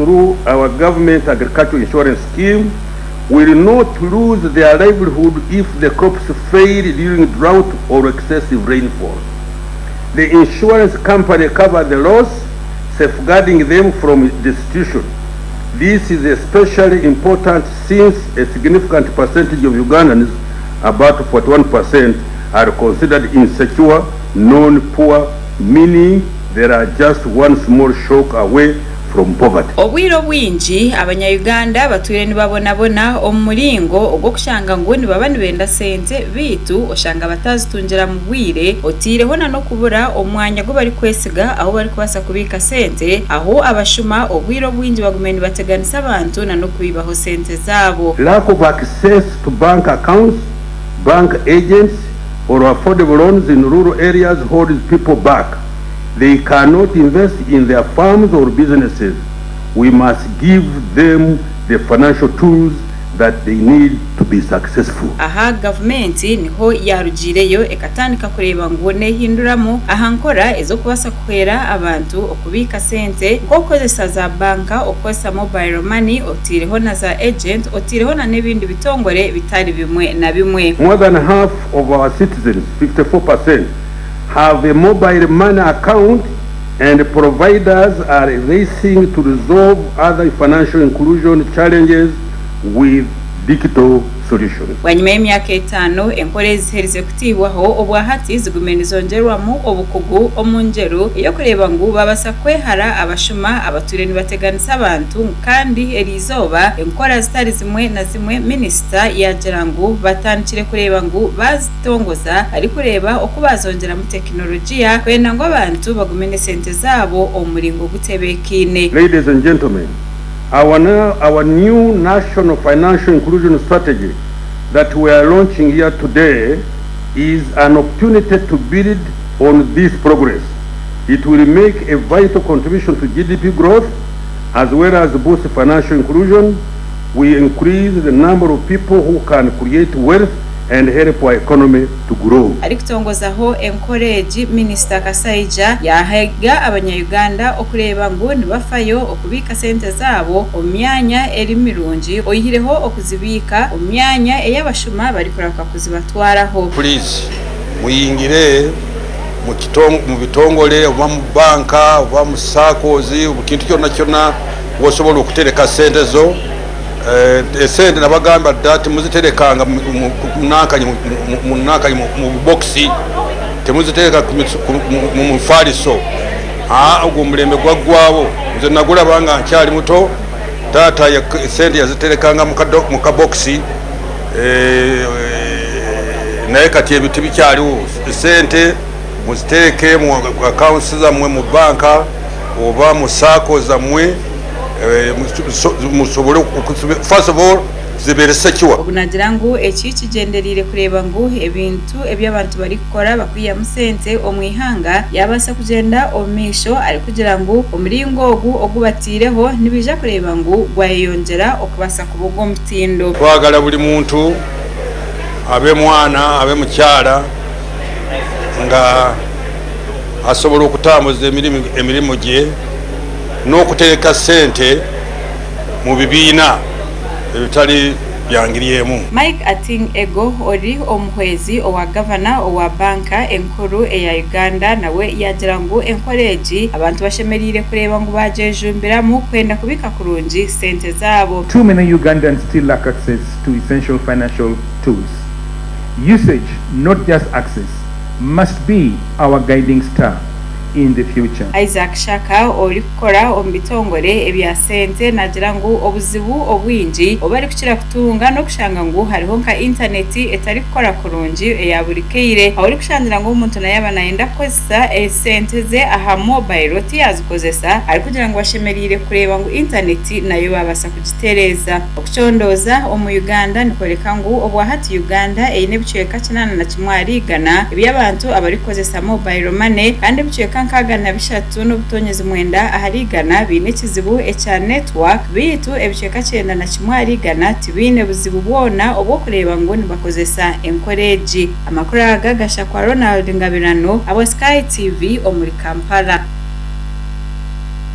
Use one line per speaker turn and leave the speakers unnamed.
through our government agricultural insurance scheme will not lose their livelihood if the crops fail during drought or excessive rainfall. The insurance company covers the loss, safeguarding them from destitution. This is especially important since a significant percentage of Ugandans, about 41%, are considered insecure, non-poor, meaning they are just one small shock away from poverty.
Obwire obwingi, abanya-Uganda batwire nibabonabona omu muringo ogw'okushanga ngu nibaba nibenda sente beitu oshanga bataazitungira mu bwire oteireho na n'okubura omwanya gu barikwesiga ahu barikubaasa kubiika sente ahu abashuma obwire obwingi bagumiire nibateganisa abantu na n'okubaibaho sente zaabo.
Lack of access to bank accounts, bank agents or affordable loans in rural areas holds people back. They cannot invest in their farms or businesses. We must give them the financial tools that they need to be successful.
Aha gavumenti niho yaarugiireyo ekatandika kureeba ngu neehinduramu aha nkora ez'okubaasa kuhwera abantu okubiika sente nk'okukozesa za banka, okukozesa mobile money oteireho na za agent oteireho na n'ebindi bitongore bitari bimwe na bimwe.
More than half of our citizens, 54%, have a mobile money account and providers are racing to resolve other financial inclusion challenges with digital solutions.
Bwanyima y'emyaka etaano enkora ezi ziherize kutiibwaho, obwahati zigumiire nizongyerwamu obukugu omu ngyeru ey'okureeba ngu baabasa kwehara abashuma abatwire nibateganisa abantu kandi eriizooba enkora zitari zimwe na zimwe minisita yaagira ngu batandikire kureeba ngu baazitongoza arikureeba oku baazongyeramu tekinologiya kwenda ngu abantu bagume n'esente zaabo omu muringo gutebeekaine.
Ladies and gentlemen, our our new National Financial Inclusion Strategy that we are launching here today is an opportunity to build on this progress. It will make a vital contribution to GDP growth as well as boost financial inclusion. We increase the number of people who can create wealth and help our economy to grow.
Arikutongozaho enkora egi, Minisita Kasaija yaahiga abanya-Uganda okureeba ngu nibafayo okubiika sente zaabo omu myanya eri mirungi oyihireho okuzibiika omu myanya ei abashuma barikurahuka kuzibatwaraho.
Please muyingire mu bitongole oba mu banka oba mu saccos buli kintu kyona kyona wosobola okutereka sente zo. Esente nabagamba dda timuziterekanga munankanyi mu bubokisi, temuzitereka mu mufaliso. Aa ogwo omulembe gwaggwawo. Nze nagulaba nga nkyali muto, taata esente yaziterekanga mu kabokisi naye kati ebyo tibikyaliwo. Esente muziteeke mu accounts zammwe mu banka oba mu sacco zammwe. Musobole first of all zibeere secure.
Ogu naagira ngu eki kigyendereire kureeba ngu ebintu ebi abantu barikukora bakwihamu sente omu ihanga yaabaasa kugyenda omu maisho arikugira ngu omuringo ogu ogu bataireho nibaija kureeba ngu gwayeyongyera okubaasa kuba ogw'omutindo.
Twagala buli muntu abe mwana abe mukyala nga asobola okutambuza emirimu gye. n'okutereka ssente mu bibiina ebitali bya ngiri emu.
Mike Ating Ego ori omuhwezi owa Gavana owa Banka enkuru eya Uganda nawe yaagira ngu enkora egi abantu bashemereire kureeba ngu baagyejumbiramu kwenda kubiika kurungi sente zaabo.
Too many Ugandans still lack access to essential financial tools. Usage, not just access, must be our guiding star. in the future.
Isaac Shaka orikukora omu bitongore ebya sente naagira ngu obuzibu obwingi obu barikukira kutunga n'okushanga ngu hariho nka intaneti etarikukora kurungi eya buri kaire ahu orikushangira ngu omuntu na yaaba nayenda kukozesa esente ze aha mobile tiyazikozesa arikugira ngu bashemereire kureeba ngu intaneti nayo baabaasa kugitereeza. Okucondooza omu Uganda nikworeka ngu obwahati Uganda eine ebicweka 81 ahari igana eby'abantu abarikukozesa mobile money kandi ebicweka 63 n'obutonyezi mwenda ahari igana baine ekizibu ekya network beitu ebicweka 91 ahari igana tibaine buzibu bwona obw'okureeba ngu nibakozesa enkora egi. Amakuru aga gashakwa Ronald Ngabirano abwa Sky TV omuri Kampala.